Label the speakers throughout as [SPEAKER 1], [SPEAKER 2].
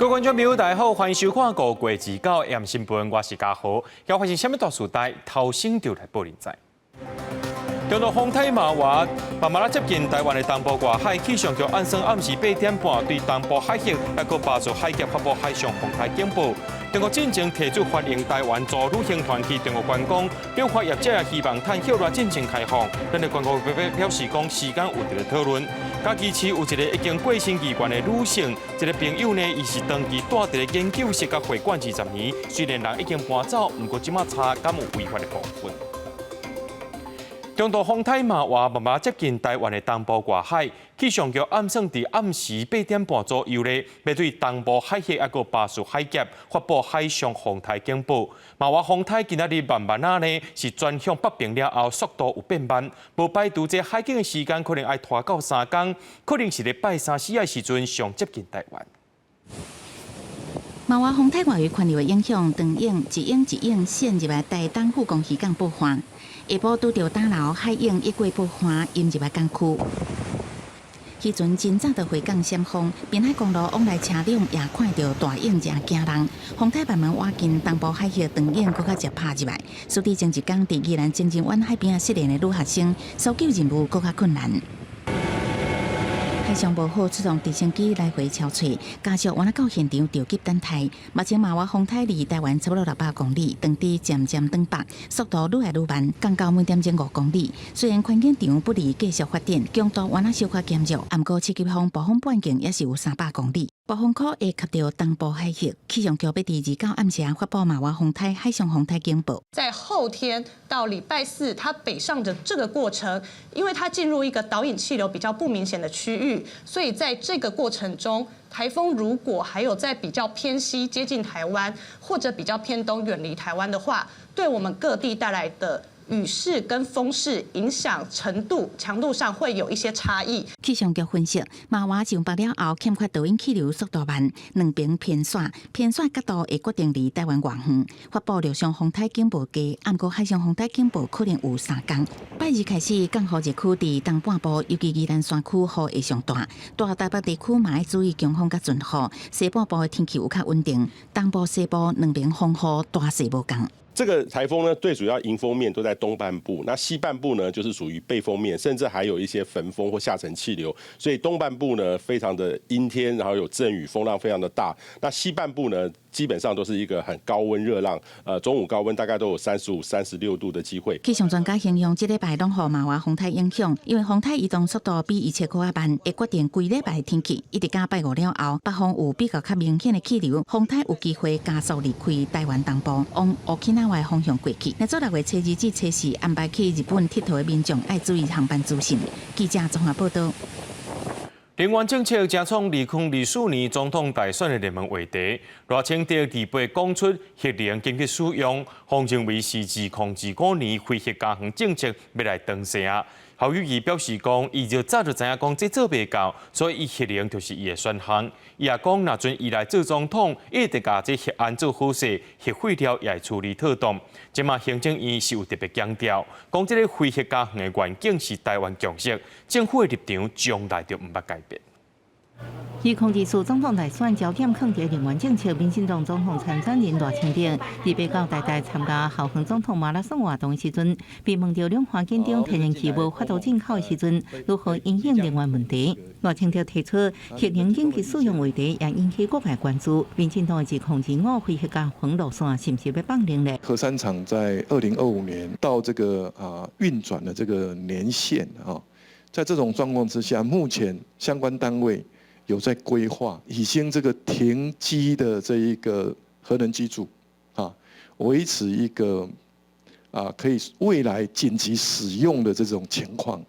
[SPEAKER 1] 各位觀眾朋友，大家好，歡迎收看《五月二九 AM 新聞》，我是嘉豪。要發生啥物大事代，頭先就來報恁知。中度風颱瑪娃慢慢仔接近台灣的東部外海，氣象局按算暗時8點半對東部海域抑閣巴士海峽發布海上風颱警報。中國進前提出歡迎台灣組旅行團去中國觀光，兩岸業者也希望趁歇熱進前開放。咱的觀光局表示講，時間有佇咧討論。嘉義市有一個已經過身議員的女性，這個朋友呢，伊是長期蹛佇咧研究室佮會館20年，雖然人已經搬走，毋過這馬查敢有違法的部分。中度風颱瑪娃慢慢接近台灣的東部外海，氣象局按算佇暗時8點半左右咧，欲對東部海域抑閣巴士海峽發布海上風颱警報。瑪娃風颱今仔日慢慢仔呢，是轉向北邊了後，速度有變慢，無排除這海警的時間可能愛拖到3工，可能是咧拜三四的時陣上接近台灣。
[SPEAKER 2] 瑪娃風颱外圍環流的影響，長影一影一影滲入來台東富岡漁港布岸。下晡拄著打撈海湧一過布岸，淹入來港區。彼陣真早就回港閃風，濱海公路往來車輛也看著大湧誠驚人。風颱慢慢倚近東部海域，長湧閣較捷拍入來，使得前一工佇宜蘭清真灣海邊仔失聯的女學生，搜救任務閣較困難。海象無好，出動直升機來回搜揣，家屬原來到現場著急等待。目前瑪娃風颱離台灣差不多600公里，當地漸漸轉北，速度愈來愈慢，降到每點鐘5公里。雖然環境場不利繼續發展，強度原來小可減弱，毋過七級風暴風半徑也是有300公里。暴風區會及著東部海域，氣象局欲佇29暗時發布瑪娃風颱海上風颱警報。
[SPEAKER 3] 在後天到禮拜四，它北上的這個過程，因為它進入一個導引氣流比較不明顯的區域，所以在這個過程中，颱風如果還有在比較偏西接近台灣，或者比較偏東遠離台灣的話，對我們各地帶來的雨勢跟風勢影響程度、強度上會有一些差異。
[SPEAKER 2] 氣象局分析，瑪娃上北了後，欠缺導引氣流速度慢，兩邊偏徙，偏徙角度會決定離台灣偌遠。發布陸上風颱警報低，毋過海上風颱警報可能有3工。拜二開始降雨熱區佇東半部，尤其宜蘭山區雨會上大，大台北地區嘛愛注意強風佮陣雨。西半部的天氣有較穩定，東部西部兩邊風雨大細無仝。
[SPEAKER 4] 這個颱風呢，最主要迎風面都在東半部，那西半部呢，就是屬於背風面，甚至還有一些焚風或下沉氣流，所以東半部呢非常的陰天，然後有陣雨，風浪非常的大。那西半部呢，基本上都是一個很高溫熱浪，中午高溫大概都有35、36度的機會。
[SPEAKER 2] 氣象專家形容，這禮拜攏予瑪娃風颱影響，因為風颱移動速度比預測閣較慢，會決定規禮拜的天氣。一直到拜五了後，北方有比較較明顯的氣流，風颱有機會加速離開台灣東部，往沖繩的方向過去。若做6月初二至初四安排去日本𨑨迌的民眾，愛注意航班資訊。記者綜合報道。
[SPEAKER 1] 能源政策正創2024年總統大選的熱門話題。賴清德二八講出核能緊急使用，方認為是2025年非核家園政策欲來當勢啊。侯友宜表示講，伊就早就知影講這做袂到，所以伊核能就是伊的選項。伊也講，若準伊來做總統，伊會共這核案做好勢，核廢料也會處理妥當。這馬行政院是有特別強調，講這個非核家園的願景是台灣共識，政府的立場從來就毋捌改變。
[SPEAKER 5] 2024總統大選焦點囥佇能源政策，民進黨總統參選人賴清德佇八九台大參加校園總統馬拉松活動的時陣，被問著兩岸緊張天然氣無法度進口的時陣，如何因應能源問題？賴清德提出核能緊急使用問題，也引起國界關注。民進黨的2025非核家園路線是毋是欲放任咧？
[SPEAKER 6] 核三廠在2025年到這個運轉的這個年限啊，在這種狀況之下，目前相關單位有在規劃，已經這個停機的這一個核能機組，維持一個可以未來緊急使用的這種情況，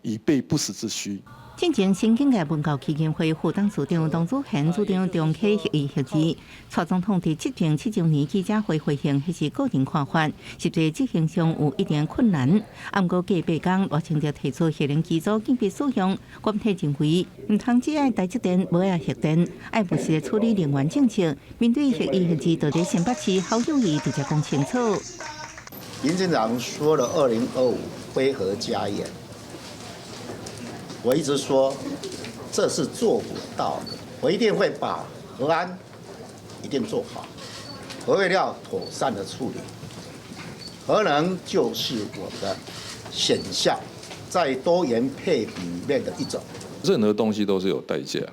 [SPEAKER 6] 以備不時之需。
[SPEAKER 5] 進前新經濟文教基金會副董事長董祖賢主張重啟核一核二，蔡總統佇執政7週年記者會回應，彼是個人看法，實際執行上有一定困難。毋過過8工，賴清德提出核能機組緊急使用，團體認為毋通只愛台積電，無愛核電，愛務實處理能源政策。面對核一核二到底新北市，侯友宜直接講清楚。
[SPEAKER 7] 民進黨說了2025非核家園。我一直說這是做不到的，我一定會把核安一定做好，核廢料妥善的處理，核能就是我的選項，在多元配比裡面的一種。
[SPEAKER 8] 任何東西都是有代價，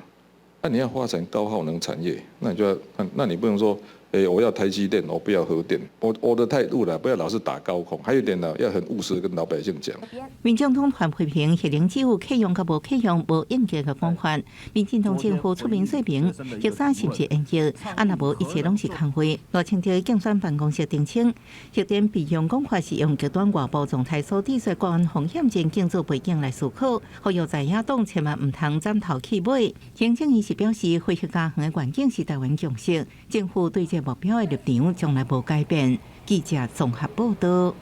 [SPEAKER 8] 那你要發展高耗能產業，那你就要，那你不能說，欸，我要台積電，我不要核電。我的態度啦，不要老是打高空。還有一點呢，要很務實跟老百姓講。
[SPEAKER 5] 民眾黨團批評核能只有啟用佮無啟用無應急的講法。民進黨政府出面說明，核三是毋是延役？啊，若無一切攏是空話。賴清德競選辦公室澄清，核電備用講法是用極端外部狀態所致的國安風險前景做背景來思考，呼籲在野黨千萬毋通斬頭棄尾。行政院是表示，非核家園的願景是台灣共識，政府對這目標的立場從來無改變。記者綜合報道。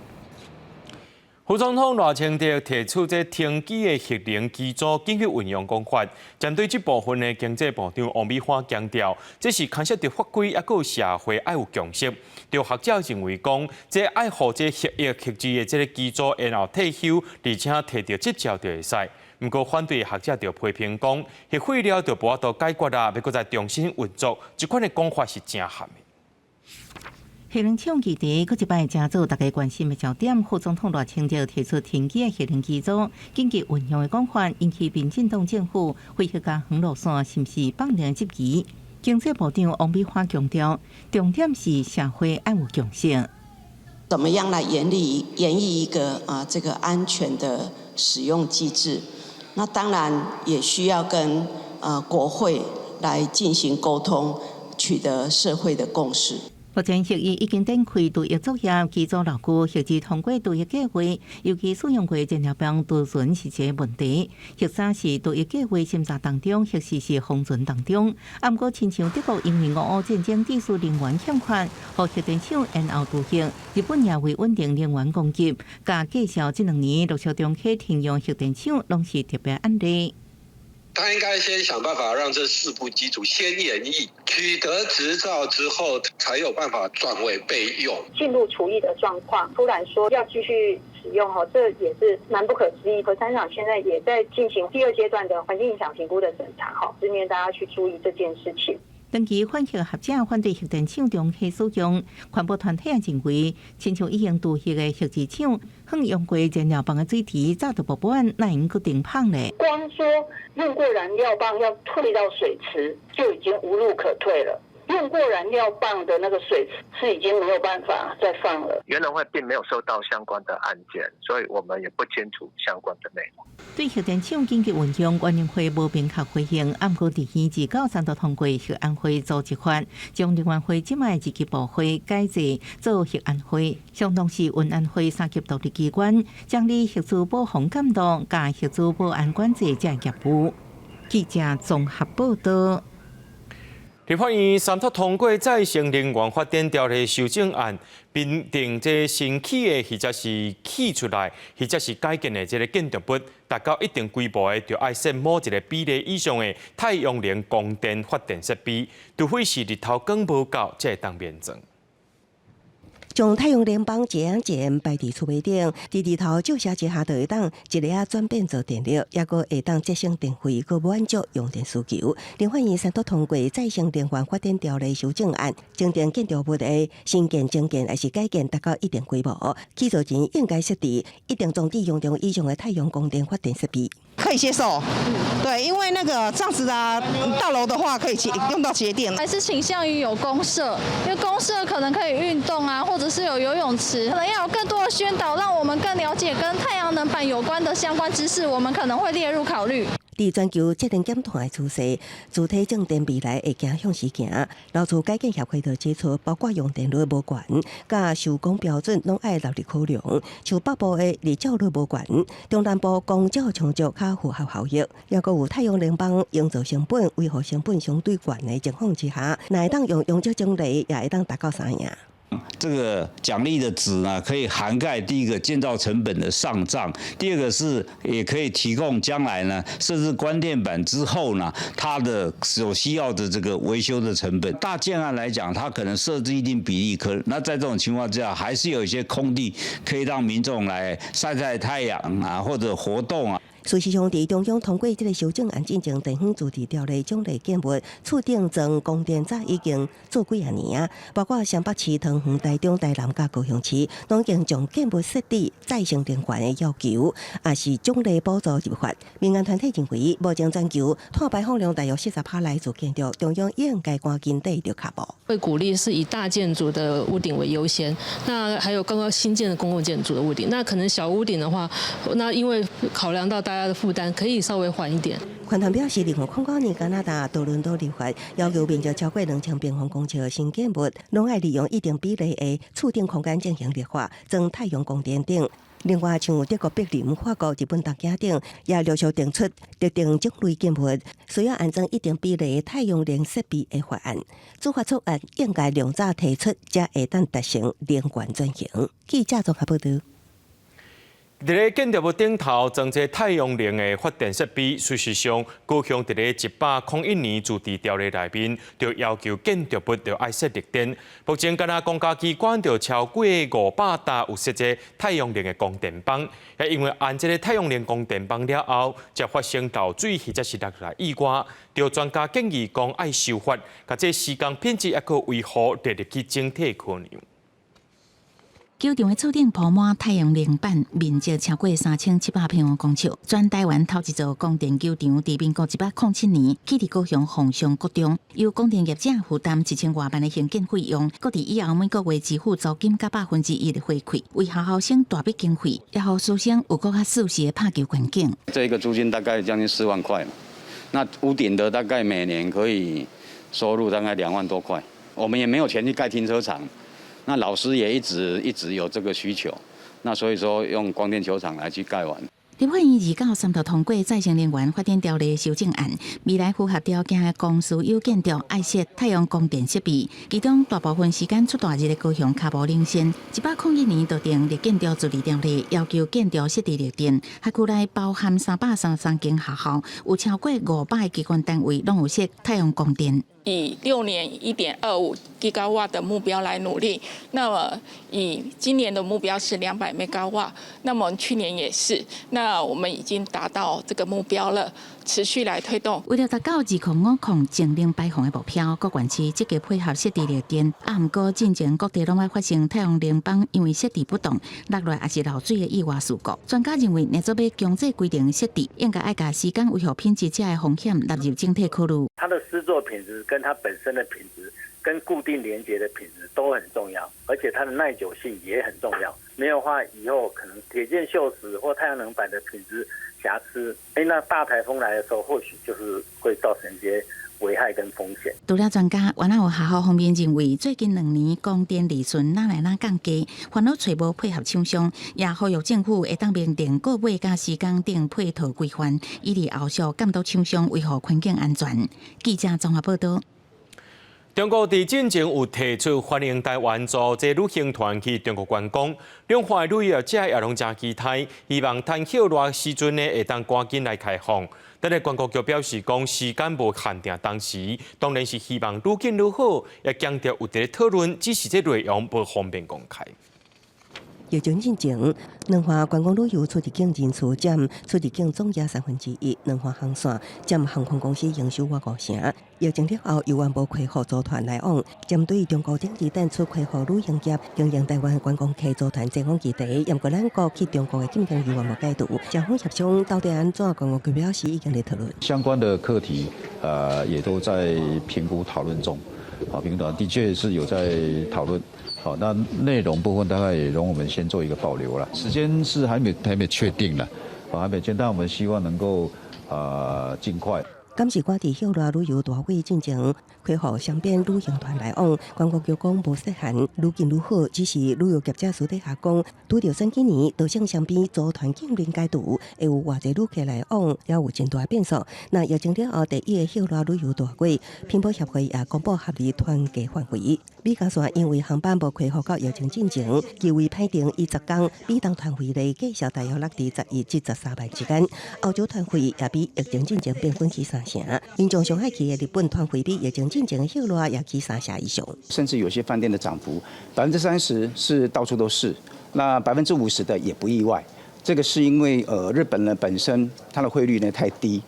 [SPEAKER 1] 副總統賴清德提出這停機的核能機組緊急運用講法，針對這部分的經濟部長王美花強調，這是牽涉著法規，抑閣有社會愛有共識。著學者認為講，這愛予這核一核二的這个機組延後退休，而且提著執照就會使。毋過反對學者就批評講，核廢料就無法度解決啦，欲閣再重新運作，這款的講法是誠諳的。
[SPEAKER 5] 核能廠議題，閣一擺成做大家關心的焦點。副總統賴清德提出停機的核能機組緊急運用的講法，引起民進黨政府非核家園路線是毋是放任質疑？經濟部長王美花強調，重點是社會愛有共識。
[SPEAKER 9] 怎麼樣來研議一個啊這個安全的使用機制？那當然也需要跟國會來進行溝通，取得社會的共識。
[SPEAKER 5] 目前核一已經展開除役作業，機組老舊，核二通過除役計劃，尤其使用過燃料棒儲存是一個問題。核三是除役計劃審查當中，核四是封存當中。啊，毋過親像德國因為俄烏戰爭致使能源欠缺，予核電廠延後除役。日本也為穩定能源供給，共介紹這兩年陸續重啟停用核電廠，攏是特別案例。
[SPEAKER 10] 他應該先想辦法讓這四部機組先延役，取得執照之後，才有辦法轉為備用。
[SPEAKER 11] 進入除役的狀況，突然說要繼續使用，哈，這也是蠻不可思議。核三廠現在也在進行第二階段的環境影響評估的審查，哈，順便大家去注意這件事情。
[SPEAKER 5] 長期反核學者反對核電廠重啟使用，環保團體也認為，親像已經除役的核二廠，放用過燃料棒的水池早就無滿，哪會閣重放咧？
[SPEAKER 11] 光說用過燃料棒要退到水池，就已經無路可退了。用過燃料棒的那個水池是已經沒有辦法再放了。
[SPEAKER 12] 原能會並沒有收到相關的案件，所以我們也不清楚相關的內容。
[SPEAKER 5] 對核電廠緊急運用，原能會無明確回應。毋過佇2至9三度通過核安會組織法，將能源會這擺二級部會改制做核安會，相當是運安會三級獨立機關，將理核資保防監督佮核資保安管制這業務。記者綜合報道。
[SPEAKER 1] 立法院三讀通過再生能源發展條例修正案，並定這新起的或者是起出來，或者是改建的這个建築物，達到一定規模的，就愛設某一個比例以上的太陽能光電發電設備，除非是日頭光無夠，才會當免徵。
[SPEAKER 13] 將太陽能板一樣一樣擺佇厝尾頂，佇日頭照射之下，就會當一下仔轉變做電力，抑閣會當節省電費，閣滿足用電需求。立法院三讀通過再生能源發展條例修正案，規定建築物的新建、增建抑是改建達到一定規模，起造前應該設置一定裝置容量以上的太陽光電發電設備。
[SPEAKER 14] 可以接受，對，因為那個這樣子啊，大樓的話可以節用到節電。
[SPEAKER 15] 還是傾向於有公設，因為公設可能可以運動啊，或者是有游泳池，可能要有更多的宣導，讓我們更了解跟太陽能板有關的相關知識，我們可能會列入考慮。
[SPEAKER 13] 佇全球節能減碳的趨勢，主體正電未來會行向時行。老厝改建協會就指出，包括用電率無懸，佮施工標準攏愛納入考量。像北部的日照率無懸，中南部光照充足，較符合效益。抑閣有太陽能板營造成本、維護成本相對懸的情況之下，若會當用容積獎勵，也會當達到三贏。
[SPEAKER 16] 這個獎勵的值呢，可以涵蓋第一個建造成本的上漲，第二個是也可以提供將來呢設置光電板之後呢，它的所需要的這個維修的成本。大建案來講，它可能設置一定比例，可那在這種情況之下，還是有一些空地可以讓民眾來曬曬太陽啊，或者活動啊。
[SPEAKER 13] 事實上，佇中央通過這个修正案進前，地方自治條例獎勵建物厝頂裝光電早已經做幾仔年啊，包括雙北市、桃園、台中、台南佮高雄市，攏已經將建物設置再生能源的要求，也是獎勵補助入法。民間團體認為，目前全球碳排放量大約40%來自建築，中央應該趕緊綴著跤步。
[SPEAKER 17] 會鼓勵是以大建築的屋頂為優先，那還有剛剛新建的公共建築的屋頂，那可能小屋頂的話，那因為考量到大家的負擔，可以稍微緩一點。
[SPEAKER 13] 環團表示，2009年加拿大多倫多立法要求面積超過2000平方公尺的新建物，攏愛利用一定比例的厝頂空間進行綠化、裝太陽光電等。另外，像德國柏林、法國、日本東京等，也陸續定出特定種類建物需要安裝一定比例的太陽能設備的法案。此法草案應該量早提出，才會當達成能源轉型。記者綜合報導。
[SPEAKER 1] 佇咧建築物頂頭裝這太陽能的發電設備，事實上，高雄佇咧101年自治條例內面，就要求建築物著愛設綠電。目前，敢若公家機關就超過500棟有設這太陽能的光電板，也因為安這个太陽能光電板了後，才發生漏水或者是落來意外。著專家建議講愛修法，共這施工品質猶閣維護列入去整體考量。
[SPEAKER 2] 球場的厝頂鋪滿太陽能板，面積超過3700平方公尺。全台灣頭一座光電球場，佇民國107年起佇高雄鳳翔國中，由光電業者負擔1000外萬的興建費用，閣佇以後每個月支付租金佮1%的回饋，為學校省大筆經費，也予師生有閣較舒適的拍球環境。
[SPEAKER 18] 這個租金大概將近4萬塊，那屋頂的大概每年可以收入大概2萬多塊。我們也沒有錢去蓋停車場。那老師也一直一直有這個需求，那所以說用光電球場來去蓋完。
[SPEAKER 2] 立法院二到三讀通過再生能源發展條例修正案，未來符合條件的公私有建築愛設太陽光電設備，其中大部分時間出大熱的高雄跤步領先。101年就訂立建築自治條例，要求建築設置綠電，轄區內包含333間學校，有超過500個機關單位攏有設太陽光電。
[SPEAKER 19] 以6年1.25吉瓦的目標來努力，那麼以今年的目標是200兆瓦，那麼去年也是，那我們已經達到這個目標了，持續來推動。
[SPEAKER 2] 為了達到2050淨零排放的目標，各縣市積極配合設置綠電。啊，毋過進前各地攏愛發生太陽能板因為設置不當落來抑是漏水的意外事故。專家認為，若做欲強制規定設置，應該愛共施工維護品質這个風險納入整體考慮。
[SPEAKER 20] 它的施作品質跟它本身的品質，跟固定連接的品質都很重要，而且它的耐久性也很重要。沒有的話，以後可能鐵件鏽蝕或太陽能板的品質瑕疵，欸，那大台風來的時候，或許就是會造成一些危害跟風險。
[SPEAKER 2] 除了專家，原來有學校方面認為，最近2年光電利潤哪來哪降低，煩惱揣無配合廠商，也呼籲政府會當明定購買佮施工等配套規範，以利後續監督廠商維護環境安全。記者綜合報導。
[SPEAKER 1] 中國佇進前有提出歡迎台灣組織旅行團去中國觀光，兩岸旅遊者也攏誠期待，希望趁歇熱時陣呢會當趕緊來開放。但是觀光局表示講，時間無限定當時，當然是希望愈緊愈好，也強調有佇咧討論，只是這內容無方便公開。
[SPEAKER 13] 疫情進前，兩岸觀光旅遊出入境人次佔出入境總額1/3，兩岸航線佔航空公司營收逾5成。疫情了後，猶原無開放組團來往，針對中國頂日等出開放旅行業，經營台灣觀光客組團前往基地，毋過咱國去中國的禁令猶原無解除。雙方協商到底按怎？觀光局表示已經佇討論
[SPEAKER 21] 相關的課題，也都在評估討論中。好，評估的確是有在討論。好，那內容部分大概也容我們先做一個保留了，時間是還沒確定了，還沒確定，但我們希望能夠盡快。
[SPEAKER 13] 監視館佇歇熱旅遊大會進前開放雙邊旅行團來往，觀光局講無設限，愈緊愈好，只是旅遊業者私底下講，拄著選舉年，造成雙邊組團禁令解除，會有偌濟旅客來往，也有真大變數。那疫情了後，第一個歇熱旅遊大會，拼搏協會也公布合理團價範圍。美加線因為航班無恢復到疫情進前，機位排程以10工，美東團費累計數大約落佇11至13萬之間。歐洲團費也比疫情進前平均起3成。民眾上愛去的日本團費比疫情進前的歇熱也起3成以上。
[SPEAKER 22] 甚至有些飯店的漲幅30%是到處都是，那50%的也不意外。
[SPEAKER 3] 這個是因為日本呢本身它的匯率呢太低，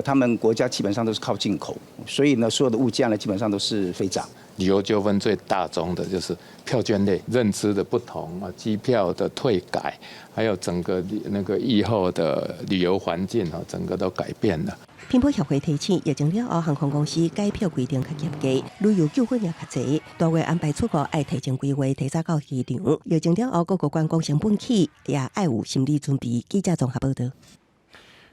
[SPEAKER 3] 他們國家基本上都是靠進口，所以呢所有的物價呢基本上都是飛漲。
[SPEAKER 22] 旅遊糾紛最大宗的就是票券類認知的不同啊，機票的退改，還有整個那個疫後的旅遊環境啊，整個都改變了。
[SPEAKER 13] 平保協會提醒，疫情了後航空公司改票規定較嚴格，旅遊糾紛也較濟。大月安排出國愛提前規劃，提早到機場。疫情了後，各國觀光成本起，也愛有心理準備。記者綜合報道。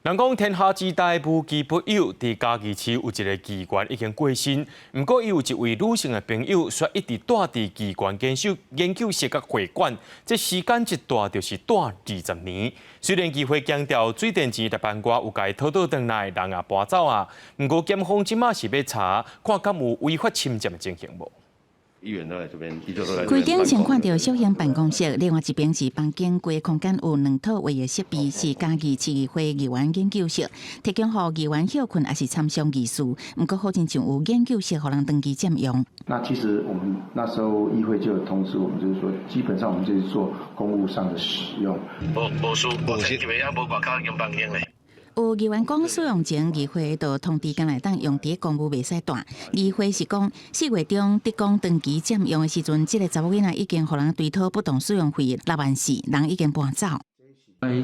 [SPEAKER 1] 人講天下之大，無奇不有。佇嘉義市有一个議員已經過身，毋過伊有一位女性的朋友，卻一直蹛佇議員研究室佮會館，這時間一蹛就是蹛20年。雖然議會強調水電錢逐擺外有共伊討倒轉來，人也搬走啊，毋過檢方這馬是欲查，看敢有違法侵佔的情形無。
[SPEAKER 23] 議員都來這邊，一直都來。
[SPEAKER 2] 規頂先看著小型辦公室，另外一邊是房間，規個空間有兩套會議設備，是嘉義市議會議員研究室，提供予議員歇睏抑是參詳議事。毋過好親像有研究室予人長期佔用。
[SPEAKER 24] 那其實我們那時候議會就有通知我們，就是說基本上我們就是做公務上的使用。
[SPEAKER 25] 無無事，無入來也無外口用房間咧。
[SPEAKER 2] 有議員講使用前，議會就通知敢會當用佇公務袂使蹛。議會是講4月中提供長期佔用的時陣，這个查某囡仔已經予人追討不當使用費6萬4，人已經搬走。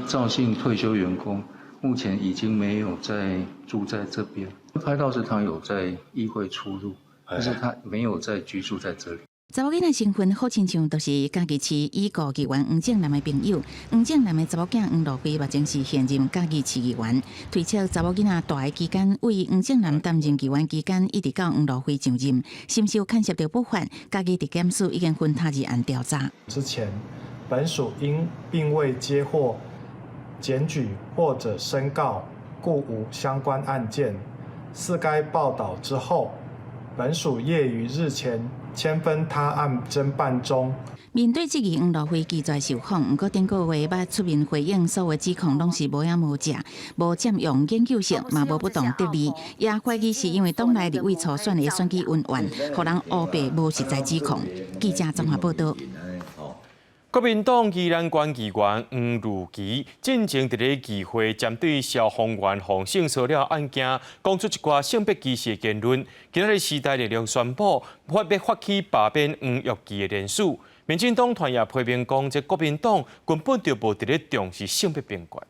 [SPEAKER 24] 趙姓退休員工目前已經沒有在住在這邊，拍到是他有在議會出入，但是他沒有在居住在這裡。
[SPEAKER 2] 查某囡仔身份好親像就是嘉義市已故議員黃正南的朋友。黃正南的查某囝黃路飛目前是現任嘉義市議員。推測查某囡仔蹛的期間，為黃正南擔任議員期間，一直到黃路飛上任，是毋是有牽涉著不法？嘉義地檢署已經分他二案調查。
[SPEAKER 26] 之前，本署因並未接獲檢舉或者申告，故無相關案件。俟該報導之後，本署業於日前簽分他案偵辦中。
[SPEAKER 2] 面對質疑，黃路飛拒絕受訪，毋過頂個月捌出面回應，所有指控攏是無影無跡，無佔用研究室，嘛無不當得利，也懷疑是因為黨內立委初選的選舉恩怨，予人烏白無實在指控。記者綜合報道。
[SPEAKER 1] 國民黨宜蘭縣議員黃如琪進前佇咧議會針對消防員予性騷擾案件，講出一寡性別歧視的言論。今仔日時代力量宣布欲發起罷免黃玉琪的聯署。民進黨團也批評講，這國民黨根本就無佇咧重視性別平權。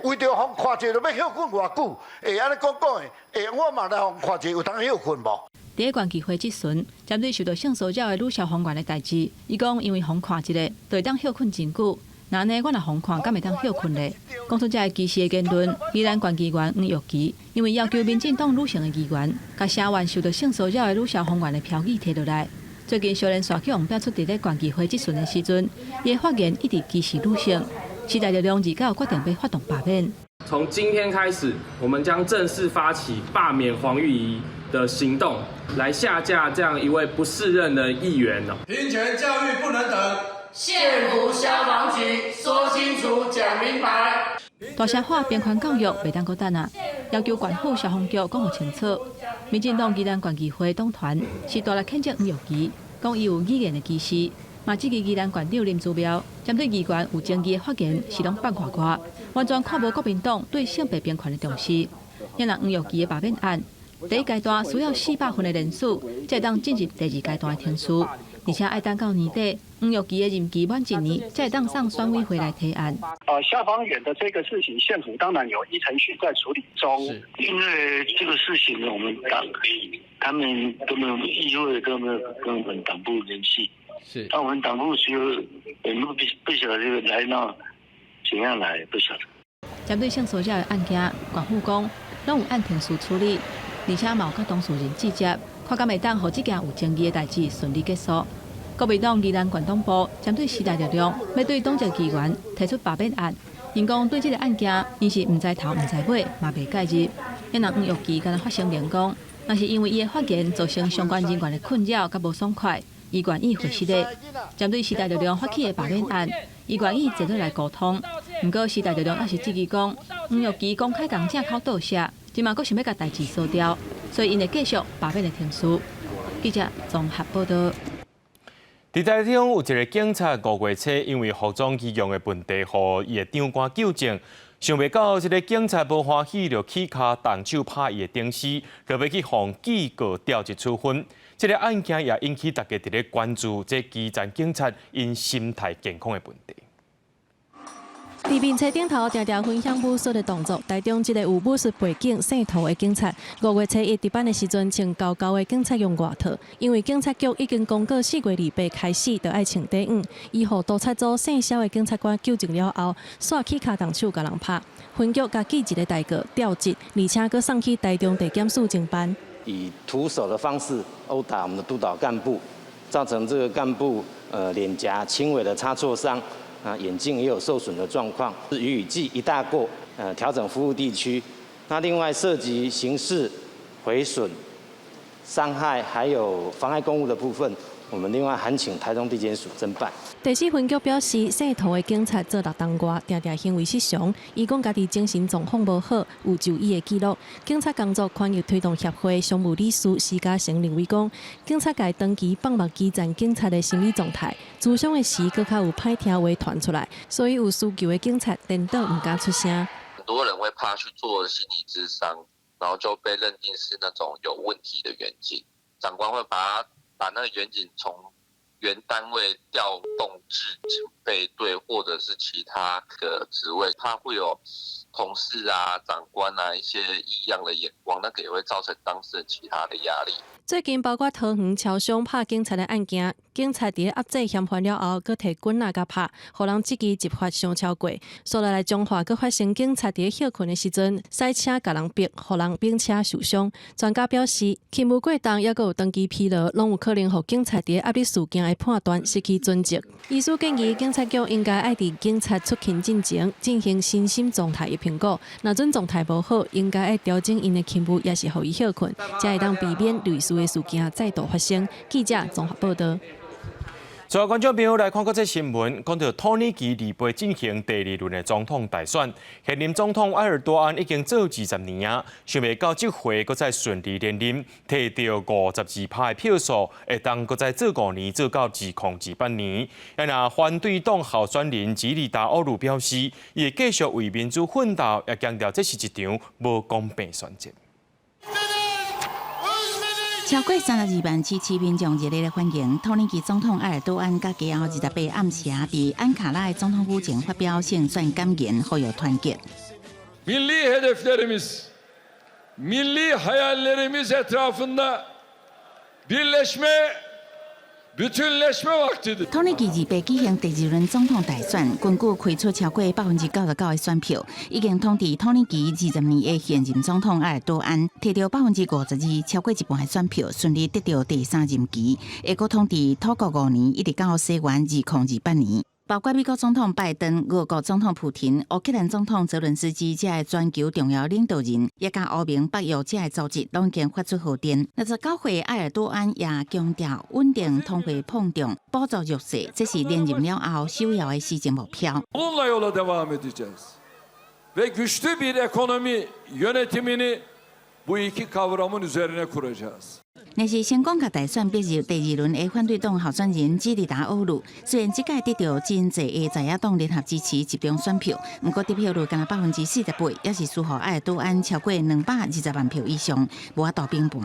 [SPEAKER 27] 為著予看者就欲歇睏偌久？會按呢講講的，欸，我嘛來予看者有通歇睏無？
[SPEAKER 28] 佇咧縣議會質詢，針對受到性騷擾的女消防員的代誌，伊講因為予看一下，就會當歇睏真久。若按呢，我若予看，敢會當歇睏咧？講出這个歧視的言論，宜蘭縣議員黃玉琪因為要求民進黨女性的議員，共聲援受到性騷擾的女消防員的標語提落來。最近小連續去予爆出佇咧縣議會質詢的時陣，伊的發言一直歧視女性。時代力量二九決定欲發動罷免。
[SPEAKER 29] 從今天開始，我們將正式發起罷免黃玉儀的行動，來下架這樣一位不適任的議員。
[SPEAKER 30] 平權教育不能等，
[SPEAKER 31] 縣府消防局說清楚、講明白。
[SPEAKER 28] 大聲喊平權教育袂當閣等啊！要求縣府消防局講予清楚。民進黨宜蘭縣議會黨團是大力譴責黃玉琪，講伊有語言的歧視，嘛質疑宜蘭縣長林姿妙針對議員有爭議的發言是攏放外外，完全看無國民黨對性別平權的重視。因為黃玉琪的罷免案，第一階段需要400份的聯署，才會當進入第二階段的程序，而且愛等到年底，黃玉琪的任期滿一年，才會當送選委會來提案。
[SPEAKER 10] 消防員的這個事情，縣府當然有依程序在處理中。
[SPEAKER 25] 因為這個事情呢，我們黨他們都沒有議會都沒有跟我們黨部聯繫。是。那我們黨部只有我們不曉得這個來鬧怎樣來，不曉得。
[SPEAKER 28] 針對性騷擾的案件，縣府講攏有按程序處理，而且嘛有佮當事人接觸，看敢會當予這件有爭議的代誌順利結束。國民黨宜蘭縣黨部針對時代力量，欲對黨籍議員提出罷免案，𪜶講對這个案件，𪜶是毋知頭毋知尾，嘛袂介入。若黃玉琪敢若發聲明講，若是因為伊的發言造成相關人員的困擾佮無爽快，伊願意回失禮。針對時代力量發起的罷免案，伊願意坐落來溝通。毋過時代力量猶是質疑講，黃玉琪公開共正口道謝，這馬閣想欲共代誌掃掉，所以𪜶會繼續罷免的程序。記者綜合報道。
[SPEAKER 1] 佇台中有一个警察五月初因為服裝儀容的問題，予伊的長官糾正，想袂到這個警察無歡喜，就起跤動手拍伊的頂司，就欲去予記過調職處分。這个案件也引起大家佇咧關注，這基層警察𪜶心態健康的問題。
[SPEAKER 17] 佇面冊頂頭定定分享武術的動作，台中這个有武術背景、姓涂的警察，五月初一值班的時陣，穿厚厚的警察用外套，因為警察局已經公告四月二八開始就愛穿短毋，伊予督察組姓蕭的警察官糾正了後，煞起跤動手共人拍，分局共記一个大過調職，而且閣送去台中地檢署偵辦。
[SPEAKER 4] 以徒手的方式毆打我們的督導幹部，造成這個幹部臉頰輕微的擦挫傷。啊，眼鏡也有受損的狀況，予以記一大過，調整服務地區。那另外涉及刑事毀損、傷害，還有妨礙公務的部分，我們另外函請台中地檢署偵辦。
[SPEAKER 17] 第四分局表示，姓涂的警察做六冬外，定定行為失常，伊講家己精神狀況無好，有就醫的記錄。警察工作權益推動協會常務理事施嘉誠認為講，警察界長期放目基層警察的心理狀態，諮商的時閣較有歹聽話傳出來，所以有需求的警察顛倒毋敢出聲。
[SPEAKER 5] 很多人會怕去做心理諮商，然後就被認定是那種有問題的員警，長官會把那個員警從原單位調動至警備隊或者是其他的職位，他會有同事啊、長官啊一些異樣的眼光，那個也會造成當事人其他的壓力。
[SPEAKER 17] 最近包括桃園超商拍警察的案件，警察佇咧壓制嫌犯了後，閣提棍仔共拍，予人這支執法傷超過。煞落來彰化閣發生警察佇咧歇睏的時陣，賽車共人逼，予人冰車受傷。專家表示，勤務過重，抑閣有長期疲勞，攏有可能予警察佇咧壓力事件的判斷失去準則。醫師建議，警察局應該愛佇警察出勤進前進行身心狀態的評估，若準狀態無好，應該愛調整𪜶的勤務，抑是予伊歇睏，才會當避免類似的事件再度發生。記者綜合報道。
[SPEAKER 1] 最後，觀眾朋友來看國際新聞，講到土耳其禮拜進行第二輪的總統大選，現任總統埃爾多安已經做20年啊，想袂到這回閣再順利連任，提著52%的票數，會當閣再做5年，做到2028年。啊，若反對黨候選人吉利達奧魯表示，伊會繼續為民主奮鬥，也強調這是一場無公平選戰。
[SPEAKER 2] 超過32萬支持民眾熱烈的歡迎土耳其總統埃爾多安，佮家後28暗時佇安卡拉的總統府前發表勝選感言，呼籲團結。
[SPEAKER 6] Milli hedeflerimiz, milli hayallerimiz etrafında birleşme, bütünleşme vaktidir.
[SPEAKER 2] 土耳其二八舉行第二輪總統大選，根據開出超過99%的選票，已經統治土耳其20年的現任總統埃爾多安，提著52%，超過一半的選票，順利得著第三任期，會閣統治土國5年，一直到西元2028年。包括美國總統拜登、俄國總統普廷、烏克蘭總統澤倫斯基這个全球重要領導人，也佮歐盟、北約這个組織，攏已經發出賀電。69歲埃爾多安也強調穩定通貨膨脹、補助弱勢，這是連任了後首要的施政目標。
[SPEAKER 6] Bununla yola devam edeceğiz. Ve güçlü bir ekonomi yönetimini bu iki kavramın üzerine kuracağız.
[SPEAKER 2] 若是成功共大選逼入第二輪的反對黨候選人基里達奧魯，雖然這屆得著真濟的在野黨聯合支持集中選票，毋過得票率干焦48%，也是輸予埃爾多安超過220萬票以上，無法度平盤。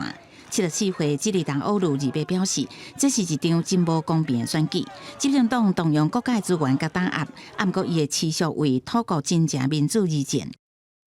[SPEAKER 2] 74歲基里達奧魯二八表示，這是一場真無公平的選舉，執政黨動用國家資源共打壓，毋過伊會持續為土國真正民主而戰。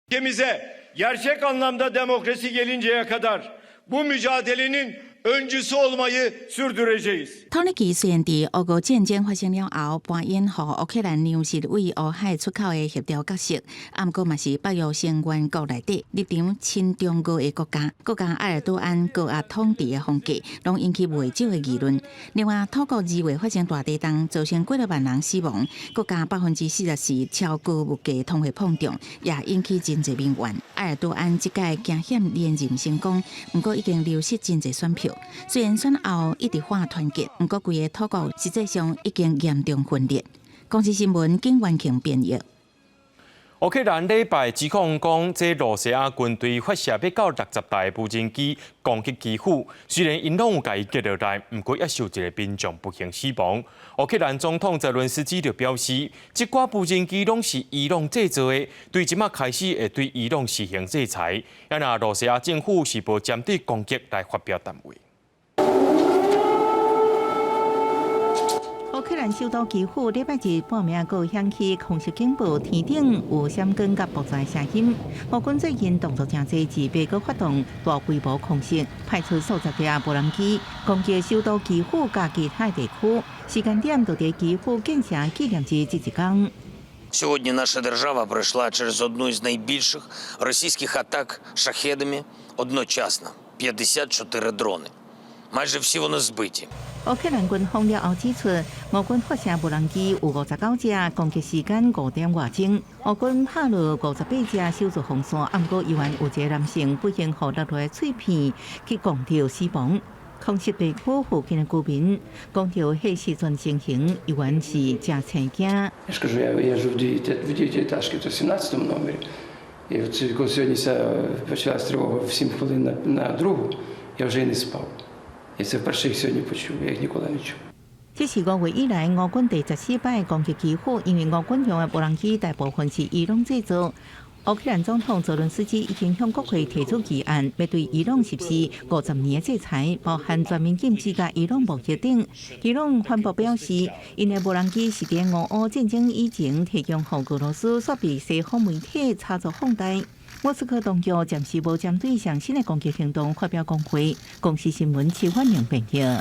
[SPEAKER 7] Ülkemize gerçek anlamda demokrasi gelinceye kadar bu mücadelenin öncüsü olmayı sürdüreceğiz.
[SPEAKER 2] 土耳其雖然佇烏俄戰爭發生了後，搬用予烏克蘭糧食對烏海出口的協調角色，毋過嘛是北約成員國內底立場親中俄的國家，閣佮埃爾多安高壓統治的風格，攏引起袂少的議論。另外，土國2月發生大地震，造成幾若萬人死亡，閣加44%超高物價通貨膨脹，也引起真濟民怨。埃爾多安這屆驚險連任成功，毋過已經流失真濟選票。雖然選後一直喊團結，毋過規个土國實際上已經嚴重分裂。公視新聞景元慶編譯。
[SPEAKER 1] 烏克蘭禮拜指控講，這羅西亞軍隊發射欲到60台無人機攻擊基輔，雖然𪜶攏有共伊擊落來，毋過猶是有一個民眾不幸死亡。烏克蘭總統澤倫斯基就表示，這寡無人機攏是伊朗製造的，對這馬開始會對伊朗實行制裁。啊若羅西亞政府是無針對攻擊來發表談話。
[SPEAKER 2] 烏克蘭首都基輔禮拜日半暝閣響起空襲警報，天頂有閃光佮爆炸的聲音。烏軍最近動作誠濟，自白閣發動大規模空襲，派出數十架無人機攻擊首都基輔佮其他地區。時間點就佇基輔建成紀念日這一工。
[SPEAKER 8] Сьогодні наша держава пройшла через одну із найбільших російських атак шахедами одночасно 54 дрони. Майже всі вони збиті.
[SPEAKER 2] 烏克蘭軍方了後指出，烏軍發射無人機有59隻，攻擊時間5點外鐘。烏軍拍落58隻手術防線，毋過猶原有一個男性不幸予落來的碎片去摃著死亡。空襲地區附近的居民講著彼時陣情形，猶原是誠青驚。
[SPEAKER 9] Я ж кажу, я жив в дев'ятиэтажці, то в 17 номері. І от коли сьогодні почалась тривога в 7 хвилин на другу, я вже і не спав. Я це вперше їх сьогодні почув, я їх ніколи не чув.
[SPEAKER 2] 這是5月以來烏軍第14擺攻擊基輔，因為烏軍用的無人機大部分是伊朗製造。烏克蘭總統澤倫斯基已經向國會提出議案，欲對伊朗實施50年的制裁，包含全面禁止佮伊朗貿易等。伊朗反駁表示，𪜶的無人機是佇烏俄戰爭以前提供予俄羅斯，煞被西方媒體炒作放大。莫斯科當局暫時無針對上新的攻擊行動發表講話。公視新聞徐婉玲編譯。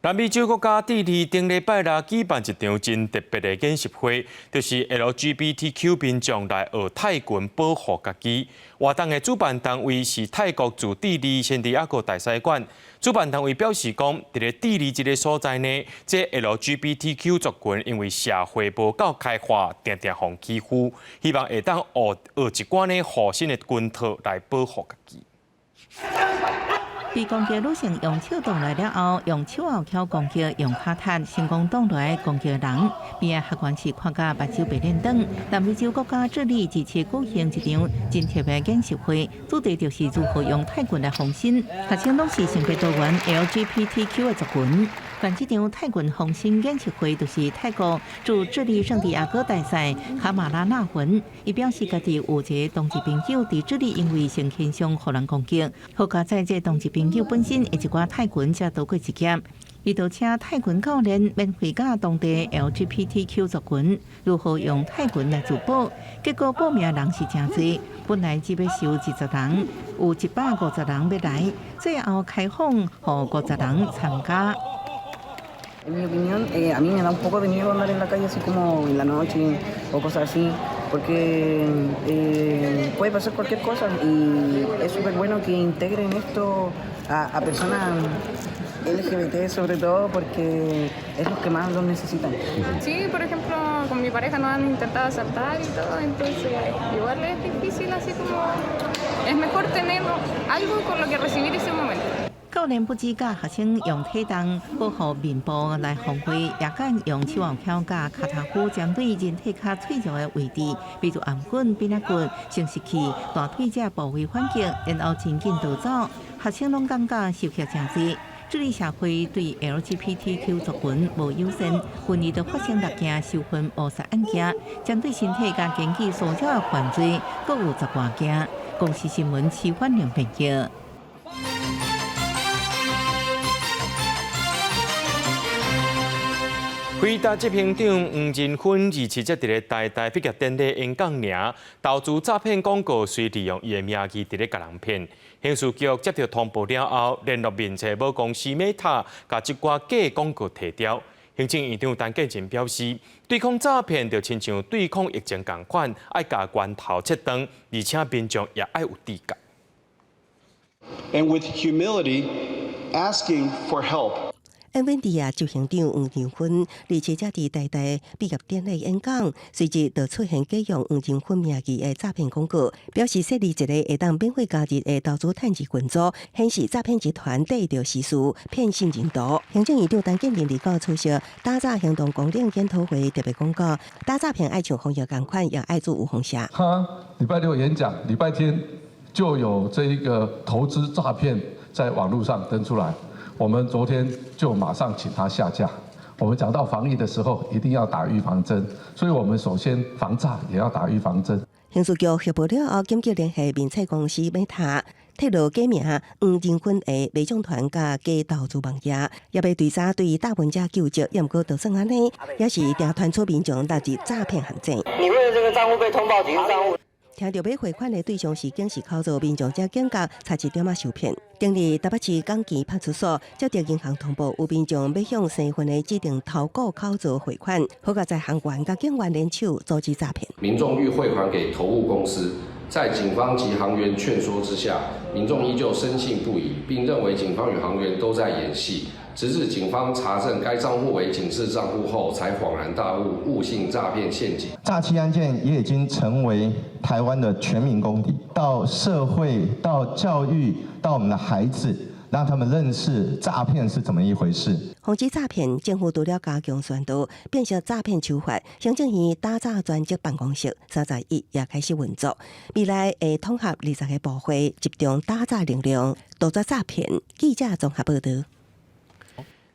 [SPEAKER 1] 南美洲國家智利頂禮拜六舉辦一場真特別的演習會，就是 LGBTQ 民眾來學泰拳保護家己。活動的主辦單位是泰國駐智利聖地亞哥大使館。主辦單位表示講，佇咧智利這个所在呢，這 LGBTQ 族群因為社會無夠開化，定定予欺負，希望會當學學一寡呢護身的拳套來保護家己。
[SPEAKER 2] 被攻擊女性用手擋來了後，用手後蹺攻擊，用跤踢成功擋來攻擊人。邊仔學員是看甲目睭白輪轉。南美洲國家智利這次舉行一場真特別演習會，主題就是如何用泰拳來防身。學生攏是性別多元 LGBTQ 的族群。辦這場泰拳防身演習會，就是泰國駐智利聖地亞哥大使卡馬拉納芬，伊表示家己有一个同志朋友佇智利因為性傾向予人攻擊，好佳哉這同志朋友本身的一寡泰拳才躲過一劫。伊就請泰拳教練免費教當地 LGBTQ 族群如何用泰拳來自保，結果報名人是誠濟，本來只欲收20人，有150人欲來，最後開放予50人參加。
[SPEAKER 11] En mi opinión, a mí me da un poco de miedo andar en la calle así como en la noche o cosas así, porque puede pasar cualquier cosa y es súper bueno que integren esto a personas LGBT sobre todo porque es los que más lo necesitan.
[SPEAKER 12] Sí, por ejemplo, con mi pareja nos han intentado asaltar y todo, entonces igual es difícil así como es mejor tener algo con lo que recibir ese momento.
[SPEAKER 2] 教練不只教學生用體重保護面部來防衛，也敢用手後蹺佮跤頭趺針對人體較脆弱的位置，比如頷頸、邊仔骨、生殖器、大腿這部位反擊，然後真緊逃走。學生攏感覺受益誠濟。智利社會對 LGBTQ 族群無友善，去年就發生六件仇恨謀殺案件，針對身體佮言語騷擾的犯罪，閣有10外件。公視新聞徐婉玲編譯。
[SPEAKER 1] 輝達執行長黃仁勳27節佇咧台大畢業典禮演講爾，投資詐騙廣告隨利用伊的名義佇咧共人騙。刑事局接著通報了後，聯絡面冊母公司 Meta，共這寡假廣告提掉。行政院長陳建仁表示，對抗詐騙就親像對抗疫情仝款，愛共源頭切斷，而且民眾也愛有自覺。
[SPEAKER 14] And with humility, asking for help.
[SPEAKER 3] NVIDIA 執行長黃仁勳日前才佇台大畢業典禮演講，隨即就出現假用黃仁勳名義的詐騙廣告，表示設立一個會當免費加入的投資趁錢群組，顯示詐騙集團對著時事騙信任度。行政院長陳建仁29出席打詐行動綱領檢討會，特別講到打詐騙愛像防疫仝款，也愛做預防射。
[SPEAKER 13] 他禮拜六演講，禮拜天就有這一個投資詐騙在網路上登出來。我們昨天就馬上請他下架。我們講到防疫的時候，一定要打預防針，所以我們首先防詐也要打預防針。
[SPEAKER 3] 刑事局核報了後，緊急聯繫面冊公司 Meta，披露假名黃仁勳的媒眾團佮假投資網頁，也欲追查對大文者究責，也毋過就算按呢，也是定傳出民眾落入詐騙陷阱。
[SPEAKER 14] 你為了這個帳戶被通報幾個帳戶？
[SPEAKER 3] 聽著欲匯款的對象是警示口座，民眾才警覺，差一點仔受騙。頂日台北市港墘派出所接著銀行通報，有民眾欲向身份的指定投顧口座匯款，好佳哉行員佮警員聯手阻止詐騙。
[SPEAKER 15] 民眾欲匯款給投顧公司，在警方及行員勸說之下，民眾依舊深信不疑，並認為警方與行員都在演戲。直至警方查證該帳戶為警示帳戶後，才恍然大悟，誤信詐騙陷阱。
[SPEAKER 17] 詐欺案件也已經成為台灣的全民公敵，到社會、到教育、到我們的孩子，讓他們認識詐騙是怎麼一回事。
[SPEAKER 3] 防止詐騙，政府除了加強宣導，辨識詐騙手法，行政院打詐專責辦公室31也開始運作，未來會統合20個部會，集中打詐力量，杜絕詐騙。記者綜合報導。